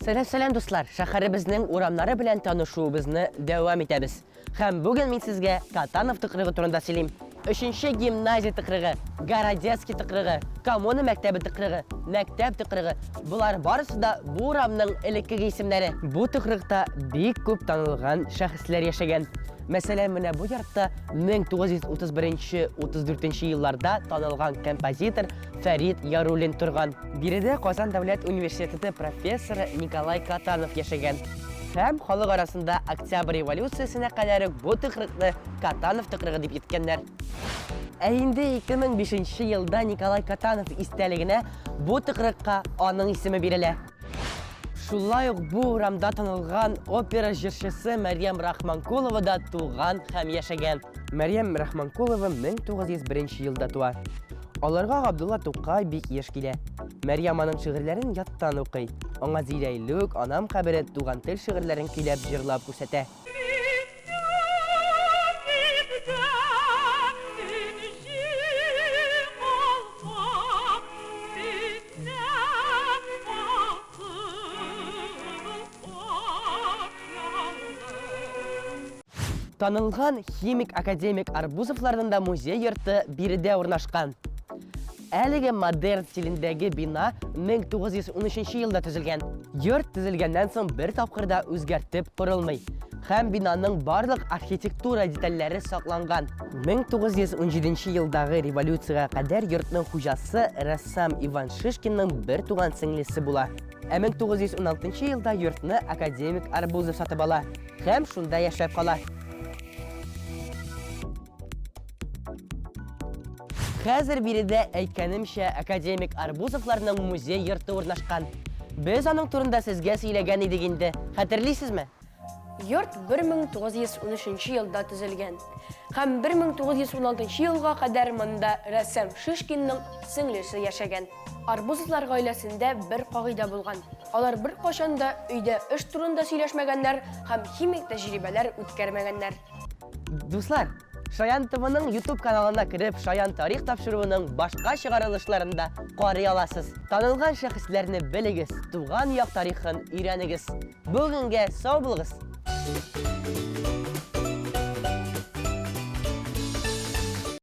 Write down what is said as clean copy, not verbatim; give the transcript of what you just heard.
Сәлам, сәлам, дуслар! Шәһәребезнең урамнары белән танышуыбызны дәвам итәбез. Һәм бүген мин сезгә Катанов тыкрыгы турында сөйлим. Өченче гимназия тыкрыгы, Городецкий тыкрыгы, Коммуна мәктәбе тыкрыгы, мәктәп тыкрыгы, болар барысы да бу урамның элеккеге исемнәре. Бу тыкрыкта бик күп танылган шәхесләр яшәгән. Мәсәлән, менә бу йортта 1931-34 елларда танылган композитор Фәрит Яруллин торган. Биредә Казан дәүләт университеты профессоры Николай Катанов яшәгән. Һәм халык арасында Октябрь революциясенә кадәр үк бу тыкрыкны Катанов тыкрыгы дип йөрткәннәр. Ә инде 2005 елда Николай Катанов истәлегенә бу тыкрыкка аның исеме бирелә. Шулай ук бу урамда танылган опера җырчысы Мәрьям Рахманкулова да туган һәм яшәгән. Мәрьям Рахманкулова 1901 елда туа. Аларга Габдулла Тукай бик еш килә. Мәрьям аның шигырьләрен яттан укый. Аңа Зиләйлүк, Анам кабере, Туган тел шигырьләрен көйләп, җырлап күрсәтә. Танылган химик академик Арбузовларның да музей йорты биредә урнашкан. Әлеге модерн стилендәге бина 1913 елда төзелгән. Йорт төзелгәннән соң бер тапкыр да үзгәртеп корылмый һәм бинаның барлык архитектура детальләре сакланган. 1917 елдагы революциягә кадәр йортның хуҗасы рәссам Иван Шишкинның бертуган сеңлесе була. Ә 1916 елда йортны академик Арбузов сатып ала һәм шунда яшәп кала. Хәзер биредә, әйткәнемчә, академик Арбузовларның музей йорты урнашкан. Без аның турында сезгә сөйләгән идек инде, хәтерлисезме? Йорт 1913 елда төзелгән һәм 1916 елга кадәр монда рәссам Шишкинның сеңлесе яшәгән. Арбузовлар гаиләсендә бер кагыйдә булган, алар беркайчан да өйдә эш турында сөйләшмәгәннәр һәм химик тәҗрибәләр үткәрмәгәннәр. Дуслар, Шаян ТВның YouTube каналына кереп, Шаян тарих тапшыруының башка чыгарылышларын да карый аласыз. Танылган шәхесләрне белегез, туган як тарихын өйрәнегез. Бүгенгә сау булыгыз!